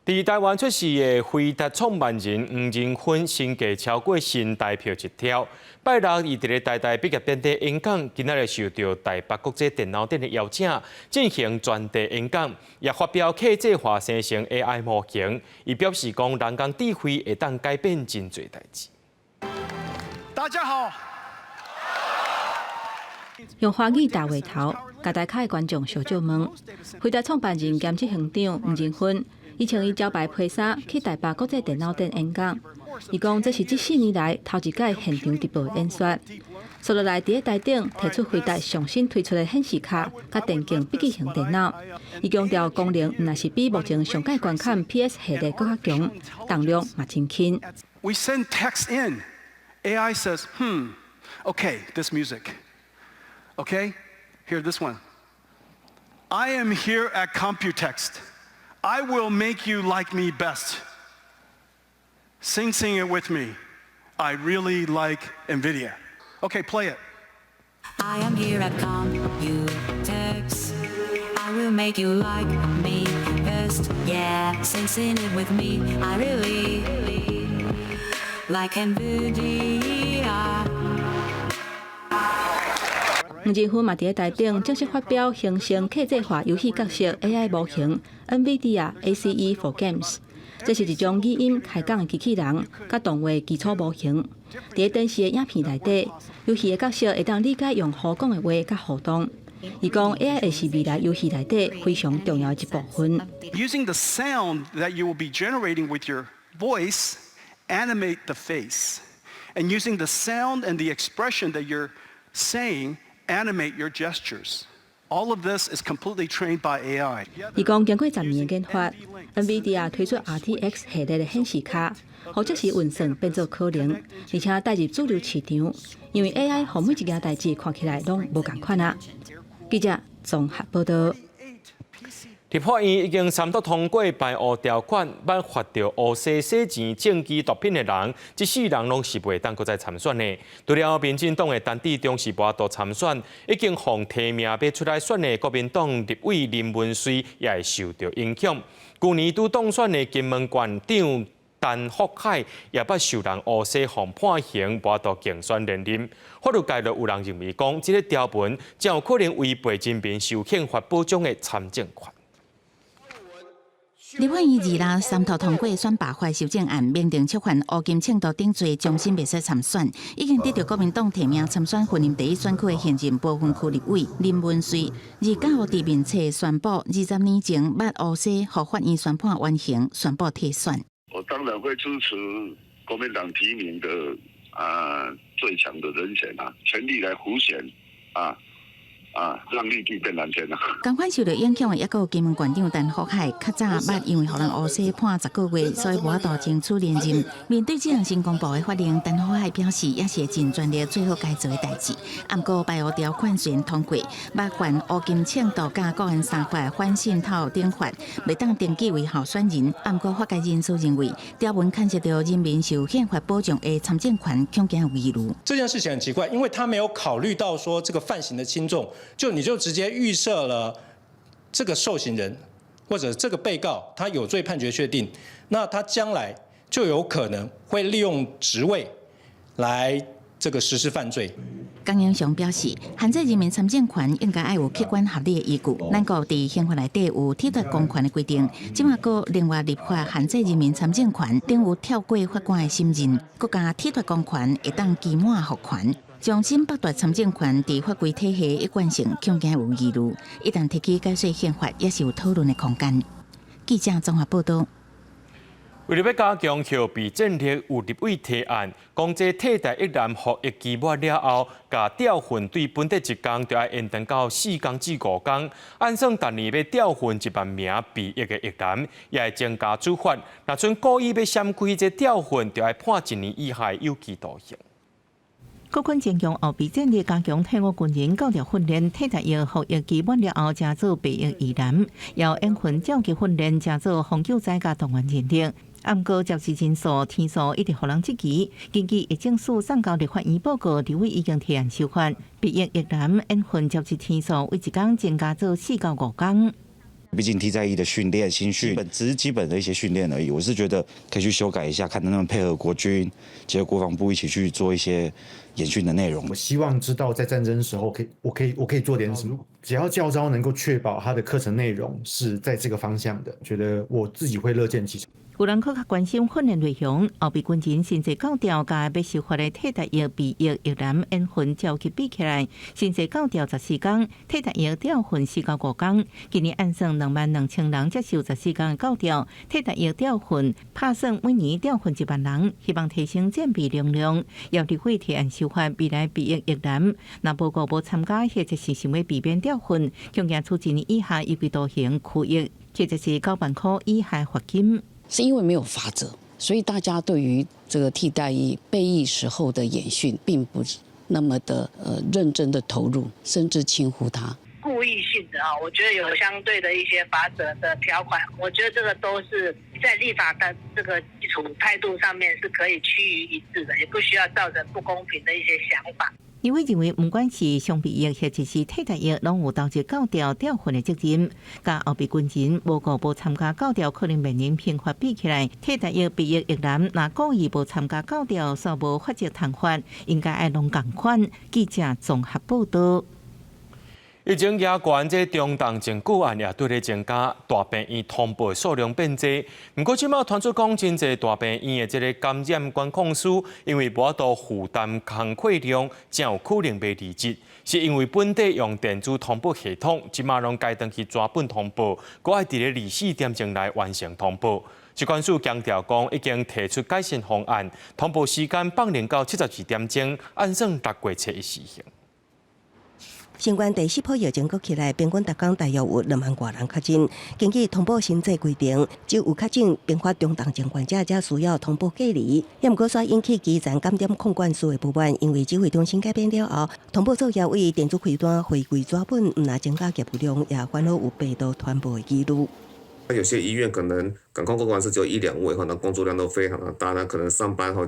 [SPEAKER 1] 佇台灣出世的輝達創辦人黃仁勳身價超過新台票一兆。拜六伊佇咧台大畢業典禮演講，今仔日受著台北國際電腦展的邀請，進行專題演講，也發表客製化生成 AI 模型。伊表示講，人工智慧會當改變真濟代誌。
[SPEAKER 30] 大家好，
[SPEAKER 28] 用華語大話頭，共台下的觀眾相借問。輝達創辦人兼執行長黃仁勳，伊穿伊招牌披衫去台北國際電腦展演講。伊講這是這4年來頭一擺現場直播演說。紲落來佇咧台頂提出輝達上新推出的顯示卡佮電競筆記型電腦。伊強調功能毋但是比目前上蓋觀看 PS 系列閣較強，重量嘛真輕。
[SPEAKER 30] We send text in. AI says, okay, this music. Okay, here, this one. I am here at Computex. I will make you like me best. Sing, sing it with me. I really like NVIDIA. Okay, play it.
[SPEAKER 16] I am here at Computex. I will make you like me best. Yeah, sing, sing it with me. I really like NVIDIA.
[SPEAKER 28] 黃仁勳嘛佇咧台頂正式發表形成客製化遊戲角色 AI 模型 NVIDIA ACE for Games。這是一種語音開講的機器人，佮動畫基礎模型。佇咧電視的影片內底，遊戲的角色會當理解用戶講的話佮互動。伊講 AI 會是未來遊戲內底非常重要的一部分。
[SPEAKER 30] Using the sound that you will be generating with your voice, animate the face. And using the sound and the expression that you're saying, animate your gestures. All of this is completely trained by AI.
[SPEAKER 28] 伊講經過10年的研發，NVIDIA 推出 RTX 系列的顯示卡，予即時運算變做可能，而且帶入主流市場。因為 AI 予每一件代誌看起來攏無仝款啊。記者綜合報導。
[SPEAKER 1] 立法院已經三讀通過排烏條款，捌發著烏色洗錢證據毒品的人，這世人攏是袂當閣再參選的。除了民進黨的陳致中是無法度參選，已經予提名欲出來選的國民黨立委林文瑞也會受著影響。舊年拄當選的金門縣長陳福海也捌受人烏色予判刑，無法度競選連任。法律界就有人認為講，這個條文真有可能違背人民受憲法保障的參政權。
[SPEAKER 2] 立法院26三讀通過選罷法修正案，明定觸犯烏金銃毒等罪，終身袂使參選。已經得著國民黨提名參選雲林第一選區的現任不分區立委林文瑞，29佇面冊宣布，20年前捌烏色予法院宣判緩刑，宣布退選。
[SPEAKER 18] 我當然會支持國民黨提名的啊最強的人選啊，全力來輔選啊。啊，讓綠地變藍天啦。
[SPEAKER 2] 仝款受著影響的，猶閣有金門縣長陳福海，較早捌因為予人烏西判10個月，所以無法度爭取連任。面對這項新公布的法令，陳福海表示也是會盡全力做好該做的代誌。毋過排污條款雖然通過，捌犯烏金銃毒佮國安三法反滲透等法，袂當登記為候選人。毋過法界人士認為，條文牽涉著人民受憲法保障的參政權，恐驚有疑慮。
[SPEAKER 10] 這件事情很奇怪，因為他沒有考慮到說這個犯行的輕重。就你就直接預設了這個受刑人或者這個被告他有罪判決確定，那他將來就有可能會利用職位來這個實施犯罪。
[SPEAKER 2] 江英雄表示，限制人民參政權應該愛有客觀合理的依據。咱國佇憲法內底有剝奪公權的規定，這馬閣另外立法限制人民參政權，等於跳過法官的審認，閣共剝奪公權會當期滿復權。重新剝奪參政權，佇法規體系一貫性恐驚有疑慮。一旦提起改寫憲法，也是有討論的空間。記者綜合報導。
[SPEAKER 1] 為著欲加強後備戰力，有立委提案，講這替代役男服役期滿了後，共調訓對本地一工就愛延長到4工至5工。按算逐年欲調訓1萬名備役的役男，也會增加處罰。若賰故意欲閃開這調訓，就愛判1年以下有期徒刑。
[SPEAKER 19] 國軍增強後備戰力，加強退伍軍人教調訓練，替代役服役期滿了後，加做備役役男，要演訓召集訓練，加做防救災佮動員認定。毋過接受人數天數一直予人質疑。根據疫政署送交立法院報告，立委已經提案修法，備役役男演訓召集天數為一工增加做4到5工。
[SPEAKER 20] 畢竟替代役的訓練、新訓，只是基本的一些訓練而已。我是覺得可以去修改一下，看能不能配合國軍、結合國防部一起去做一些演訓的內容。
[SPEAKER 21] 我希望知道在戰爭時候，可以，我可以，我可以做點什麼。只要教召能夠確保他的課程內容是在這個方向的，覺得我自己會樂見其成。
[SPEAKER 19] 有人閣較關心訓練內容，後備軍人薪資教調佮欲修法的替代役備役役男演訓召集比起來，薪資教調14工，替代役調訓4到5工。今年按算22,000人接受14工的教調，替代役調訓拍算每年調訓1萬人，希望提升戰備能量。要立委提案修法，未來備役役男若無故無參加或者是想欲避免調訓，恐驚處一年以下有期徒刑、拘役，或者是9萬箍以下罰金。
[SPEAKER 22] 是因為沒有罰則，所以大家對於這個替代役備役時候的演訓，並不是那麼的認真的投入，甚至輕忽它。
[SPEAKER 23] 故意性的啊，我覺得有相對的一些罰則的條款，我覺得這個都是在立法的這個基礎態度上面是可以趨於一致的，也不需要造成不公平的一些想法。
[SPEAKER 19] 立委認為，毋管是常備役或者是替代役，攏有投入教調調訓的責任。佮後備軍人無故無參加教調，可能面臨刑罰比起來，替代役備役役男若故意無參加教調，煞無罰則通罰，應該愛攏仝款。記者綜合報導。
[SPEAKER 1] 疫情嚴懸，這中重症個案也對咧增加，大病院通報的數量變濟。毋過，這馬傳出講，真濟大病院的這個感染管控師，因為無法度負擔工課量，真有可能欲離職。是因為本底用電子通報系統，這馬攏改轉去紙本通報，閣愛佇咧24點鐘內完成通報。疾管署強調講，已經提出改善方案，通報時間放長到72點鐘，按算6月初一實行。
[SPEAKER 3] 新冠第四波疫情閣起來，平均逐工大約有2萬外人確診。根據通報新制規定，只有確診併發中重症患者才需要通報隔離。也毋過，煞引起基層感染控管師的不滿，因為指揮中心改變了後，通報作業為電子開單回歸紙本，毋但增加業務量，也煩惱有病毒傳播的疑慮。
[SPEAKER 25] 有些醫院可能感控控管師只有一兩位，可能工作量都非常的大，那可能上班後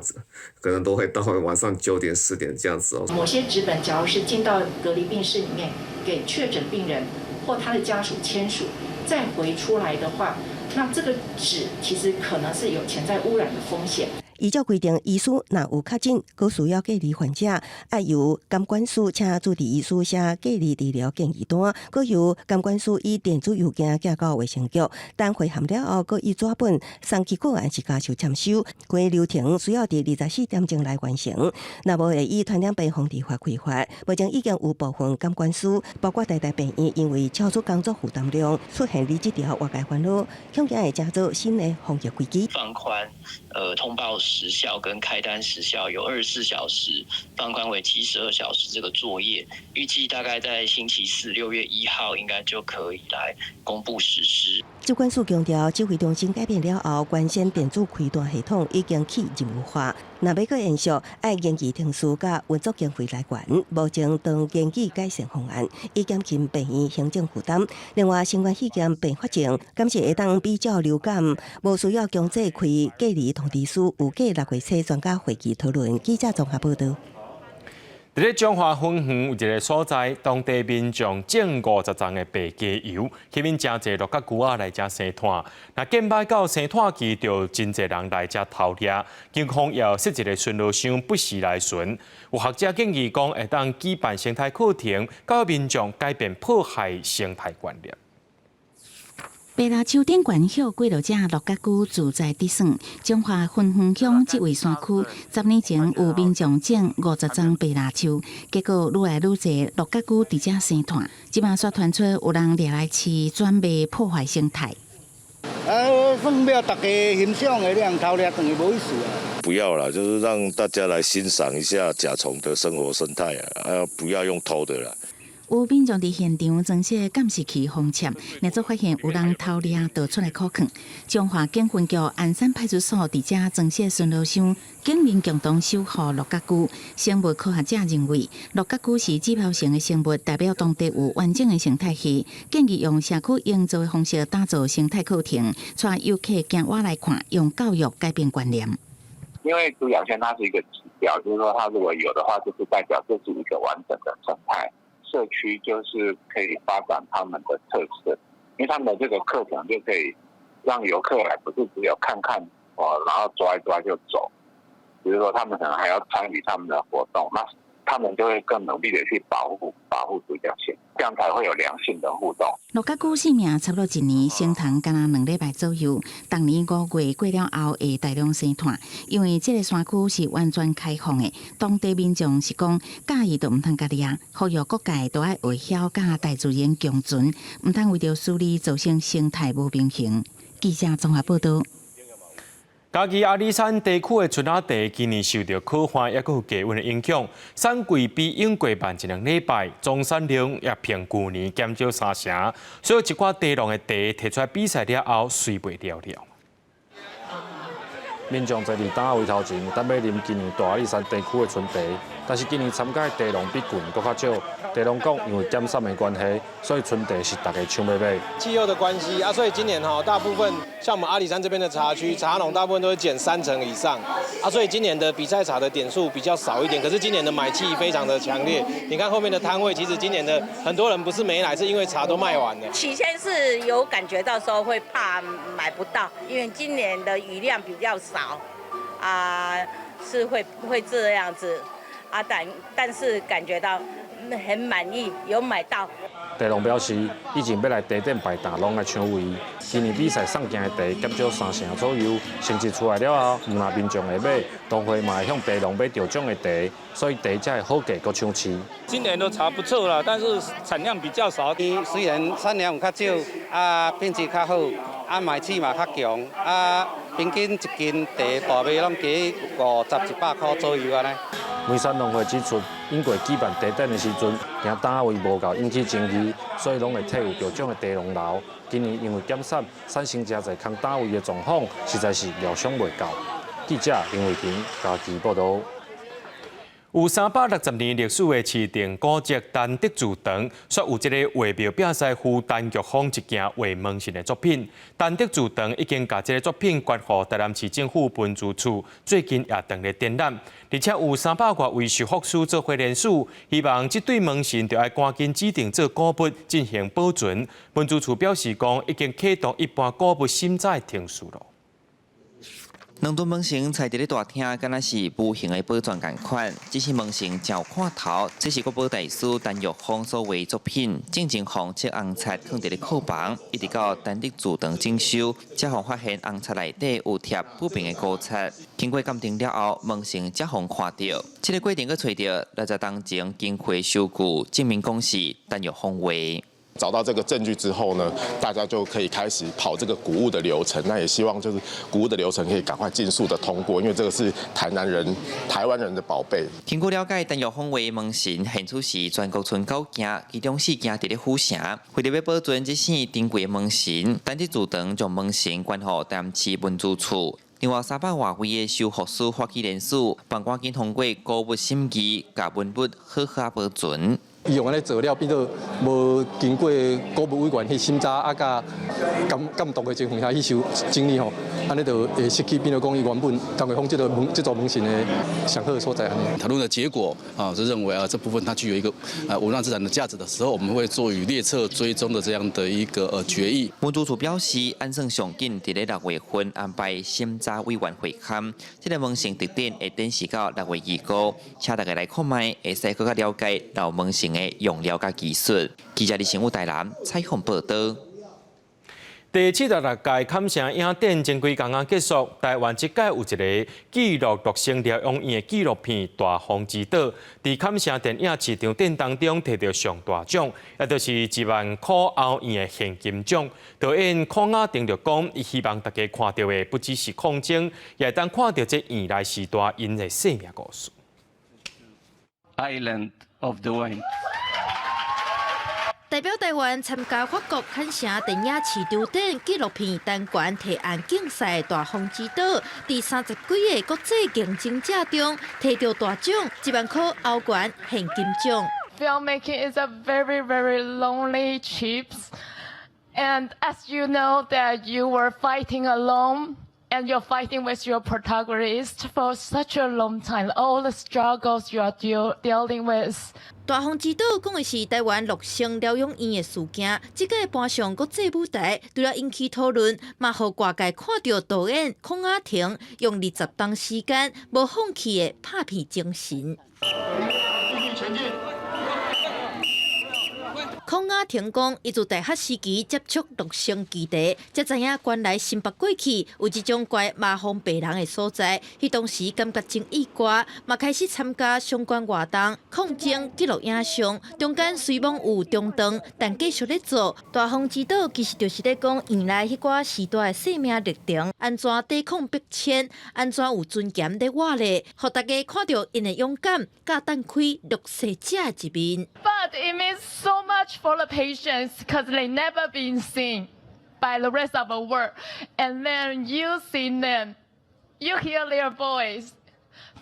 [SPEAKER 25] 可能都會到晚上9點10點這樣子哦。
[SPEAKER 24] 某些紙本，假如是進到隔離病室裡面給確診病人或他的家屬簽署，再回出來的話，那這個紙其實可能是有潛在污染的風險。
[SPEAKER 3] 依照規定，醫師若有確診，閣需要隔離患者，愛由監管師請主治醫師寫隔離治療建議單，閣由監管師以電子郵件寄到衛生局，等回函了後，閣以紙本送去個案室共簽收。規流程需要佇24點鐘內完成，若無會以傳染病防治法開罰。目前已經有部分監管師，包括台大病院，因為超出工作負擔量，出現離職潮，外界煩惱，恐驚會成做新的防疫危機。
[SPEAKER 26] 放寬通報
[SPEAKER 4] 時效跟開單時效由24小時放寬為72小時這個作業，預計大概在星期四6月1號應該就可以來公布實施。
[SPEAKER 3] 疾管署強調，指揮中心改變了後，原先電子開單系統已經去任務化。若欲閣延續，愛研議程序佮運作經費來源，目前正研擬改善方案，以減輕病院行政負擔。另外，新冠肺炎併發症，敢是會當比照流感，無需要強制開隔離通知書，預計6月初專家會議討論。記者綜合報道。
[SPEAKER 1] 佇咧彰化芬園有一个所在，當地民眾種50叢的白加油，吸引誠濟鹿角龜仔來遮生湠。若見擺到生湠期，就真濟人來遮偷獵。警方也設一个巡邏箱，不時來巡。有學者建議講，會當舉辦生態課程，教育民眾改變破壞生態觀念。
[SPEAKER 2] 白蠟樹頂懸歇過落隻鹿角龜自在佇耍，彰化芬園鄉這位山區，10年前有民眾種50叢白蠟樹，結果愈來愈濟鹿角龜佇遮生湠，這馬煞傳出有人掠來飼，轉賣破壞生態。
[SPEAKER 5] 算欲大家欣賞的，你通偷掠轉去無意思啊。
[SPEAKER 6] 不要啦，就是讓大家來欣賞一下甲蟲的生活生態啊，不要用偷的啦。
[SPEAKER 2] 有民眾佇現場裝設監視器封緝，若做發現有人偷掠，就出來苦勸。彰化警分局安山派出所佇遮裝設巡邏箱，警民共同守護鹿角龜。生物科學者認為，鹿角龜是指標性的生物，代表當地有完整的生態系。建議用社區營造的方式打造生態課程，帶遊客行倚來看，用教育改變觀念。
[SPEAKER 7] 因為獨角仙它是一個指標，就是說它如果有的話，就是代表這是一個完整的生態。社區就是可以發展他們的特色，因為他們的這個課程就可以讓遊客來，不是只有看看哦，然後抓一抓就走。比如說他們可能還要參與他們的活動，那他們就會更努力的去保護獨角仙，這樣才會有良性的互動。
[SPEAKER 2] 鹿角龜性命差不多一年，成蟲敢若2禮拜左右。逐年5月過了後會大量生湠，因為這个山區是完全開放的，當地民眾是講佮意就毋通共掠，呼籲各界都愛會曉佮大自然共存，毋通為著私利造成生態無平衡。記者綜合報道。
[SPEAKER 1] 嘉義阿里山地區的春仔茶今年受著苦旱，抑閣有低溫的影響，產季比往季慢一兩禮拜，總產量也較舊年減少三成，所以一寡茶農的茶提出來比賽了後，隨賣了了。
[SPEAKER 8] 民眾坐佇擔仔位頭前，等欲啉今年大阿里山地區的春茶，但是今年參加的茶農比舊年閣較少。茶農講，因為減產的關係，所以春茶是大家搶欲買。
[SPEAKER 9] 氣候的關係啊，所以今年哈大部分像我們阿里山這邊的茶區，茶農大部分都是減三成以上啊，所以今年的比賽茶的點數比較少一點。可是今年的買氣非常的強烈，你看後面的攤位，其實今年的很多人不是沒來，是因為茶都賣完了。
[SPEAKER 11] 起先是有感覺到說會怕買不到，因為今年的雨量比較少，啊，是會這樣子，啊，但是感覺到很滿意，有買到。
[SPEAKER 8] 茶農表示，以前欲來茶展擺檔，攏愛搶位。今年比賽送件的茶減少三成左右，成績出來了後，毋但民眾會買，農會嘛會向茶農買著獎的茶，所以茶才會好價閣搶市。
[SPEAKER 26] 今年的茶不錯啦，但是產量比較少。
[SPEAKER 27] 雖然產量有較少，啊品質較好，啊賣氣嘛較強，啊平均一斤茶大賣攏加50、100塊左右按呢。
[SPEAKER 8] 梅山農會指出，往過舉辦茶展的時陣，驚檔位無夠引起爭議，所以攏會替有著獎的茶農留。今年因為減產，產生誠濟空檔位的狀況，實在是料想袂到。記者林慧婷嘉義報導。
[SPEAKER 1] 有360年歷史的市定古蹟陳德自堂，煞有這个畫廟摒師傅陳玉峰一件畫門神的作品。陳德自堂已經共這个作品捐予台南市政府文資處，最近也正咧展覽。而且有300外位修復師做伙聯署，希望這對門神著愛趕緊指定做古物進行保存。文資處表示講，已經啟動一般古物審查的程序囉。
[SPEAKER 29] 兩尊門神徛佇咧大廳，敢若是無形的寶鑽仝款。只是門神真有看頭，這是國寶大師陳玉峰所畫作品，進前予漆紅漆囥佇咧庫房，一直到陳德自堂整修，才予發現紅漆內底有貼不平的古漆。經過鑑定了後，門神才予看著。這个過程閣揣著60冬前經回收據，證明講是陳玉峰畫。
[SPEAKER 10] 找到這個證據之後呢，大家就可以開始跑這個古物的流程。那也希望就是古物的流程可以趕快盡速的通過，因為這個是台南人、台灣人的寶貝。
[SPEAKER 29] 根據了解，陳玉峰為門神現處是全國賰九件，其中四件佇咧府城。為著欲保存這項珍貴的門神，單佇祠堂將門神捐予台南市文資處。另外300外位的修復師發起聯署，盼趕緊通過古物審議，共文物好好保存。
[SPEAKER 12] 伊用按呢做了，變做無經過古物委員去審查啊，佮監監督的情況下去收整理吼，按呢就會失去變做講伊原本陳月峰這個門這座門神的上好的所在。
[SPEAKER 13] 討論的結果啊，是認為啊這部分它具有一個啊文化資產的價值的時候，我們會做予列冊追蹤的這樣的一個決議。
[SPEAKER 29] 文資處表示，按算上緊佇咧6月份安排審查委員會勘，這个門神特展會展示到6月25，請大家來看覓，會使閣較了解老門神的用料佮技術。記者李成武台南採訪報導。
[SPEAKER 1] 第76屆坎城影展前幾工仔結束，台灣這屆有一个記錄樂生療養院的紀錄片《大風之島》，佇坎城電影市場展當中提著上大獎，也就是1萬箍歐元的現金獎。導演孔雅婷就講，伊希望大家看著的不只是抗爭，也會當看著這院內時代𪜶的生命故事。
[SPEAKER 14] Island of the Wind。
[SPEAKER 15] 代表台灣參加法國坎城電影市場展紀錄片單元提案競賽大風之島，佇30幾个國際競爭者中提著大獎，1萬箍歐元現金獎。
[SPEAKER 16] Filmmaking is a very, very lonely trip, and as you know that you were fighting alone. And you're fighting with your protagonist for such a long time. All the struggles you are dealing with.
[SPEAKER 15] 大風之島講的是台灣樂生療養院的事件，這屆搬上國際舞台，除了引起討論，嘛予外界看著導演孔雅婷用20冬時間無放棄的拍片精神。
[SPEAKER 14] 繼續前進。
[SPEAKER 15] 孔雅婷講，伊自大學時期接觸樂生基地，才知影原來新北過去有這種關麻風病人的所在。彼當時感覺真意外，嘛開始參加相關活動，抗爭記錄影像。中間雖罔有中斷，但繼續咧做。大風之島其實就是咧講院內彼寡時代的生命歷程，按怎抵抗逼遷，按怎有尊嚴咧活咧，予大家看著𪜶的勇敢，佮展開弱勢者的一面。
[SPEAKER 16] But it means so much for the patients because they never been seen by the rest of the world, and then you see them, you hear their voice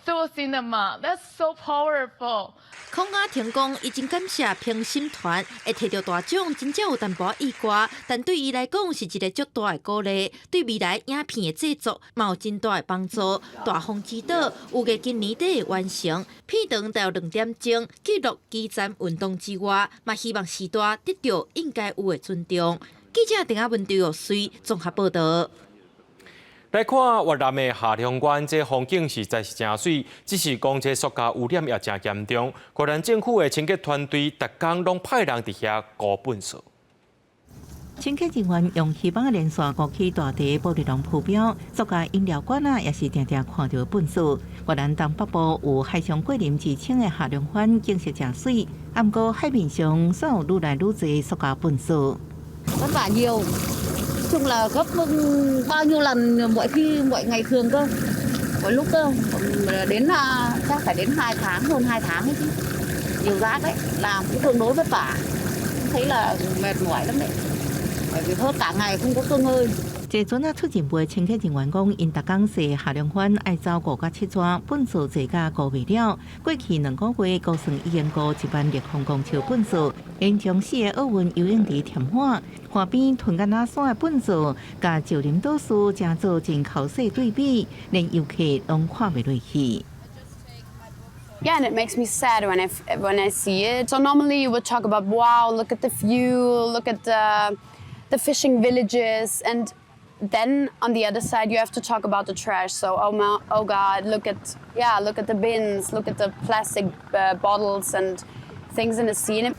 [SPEAKER 16] through cinema. That's so powerful.
[SPEAKER 15] 孔雅婷講，伊真感謝評審團會提著大獎，真正有淡薄意外，但對伊來講是一个足大的鼓勵，對未來影片的製作嘛有真大的幫助。大風之島預計今年底會完成，片長大約2點鐘，記錄基層運動之外，嘛希望時代得著應該有的尊重。記者鄧阿文劉玉穗綜合報導。
[SPEAKER 1] 來看越南的下龍灣，這風景實在是誠媠，只是講這塑膠污染也誠嚴重。越南政府的清潔團隊逐工攏派人佇遐孤糞掃。
[SPEAKER 19] 清潔人員用魚網連線勾起大地玻璃籠浮標，塑膠飲料罐仔，也是定定看著糞掃。越南東北部有海上桂林之稱的下龍灣景色誠媠，毋過海面上煞有愈來愈濟塑膠糞掃。
[SPEAKER 17] Vất vả nhiều, chung là gấp bao nhiêu lần mọi khi mọi ngày thường cơ, mọi lúc cơ, đến là chắc phải đến 2 tháng, hơn 2 tháng ấy chứ. Nhiều rác đấy, làm cũng tương đối vất vả, thấy là mệt mỏi lắm đấy, bởi vì hơn cả ngày không có cơ ngơi.
[SPEAKER 19] 這陣仔出任務的清潔人員講，𪜶逐工洗下龍灣愛走5到7逝，糞掃濟甲顧袂了。過去2個月，估算已經孤1萬立方公尺糞掃，𪜶將四个奧運游泳池填滿，岸邊囤甲若山的糞掃，佮石林島嶼誠做真剾洗對比，連遊客攏看袂落去。
[SPEAKER 18] Yeah, and it makes me sad when I see it. So normally you would talk about, wow, look at the view, look at the fishing villages, and then on the other side you have to talk about the trash. So oh my, oh God, look at yeah, look at the bins, look at the plastic bottles and things in the sea.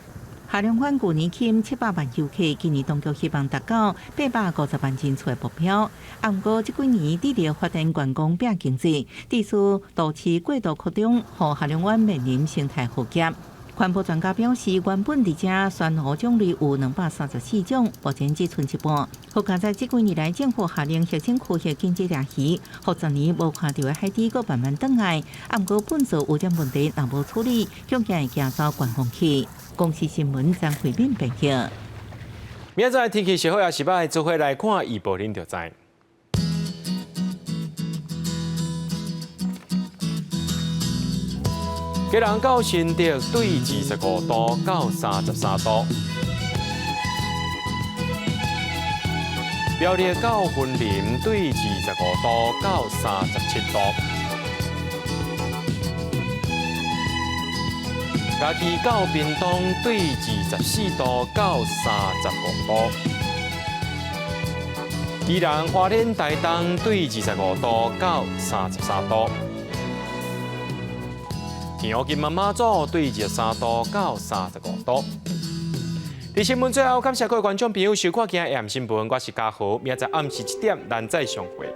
[SPEAKER 19] 下龍灣舊年吸引700萬遊客，今年當局希望達到850萬人次的目標。啊，毋過這幾年致力發展觀光拼經濟，致使都市過度擴張，予下龍灣面臨生態浩劫。環保專家表示，原本佇遮珊瑚種類有234種，目前只賰一半。好佳哉這幾年來，政府下令核心區域禁止掠魚，予十年無看著的海豬閣慢慢轉來。啊，毋過糞埽污染問題若無處理，恐驚會驚走觀光去。公視新聞張惠敏編輯。
[SPEAKER 1] 明仔載天氣是好抑是䆀，做伙來看預報，恁就知。基隆到新竹對25度到33度，苗栗到雲林對25度到37度，嘉義到屏東對24度到35度，宜蘭花蓮台東對25度到33度。天后金門馬祖對23度到35度。佇新聞最後，感謝各位觀眾朋友收看今日的新聞，我是嘉豪，明仔載暗時7點，咱再相會。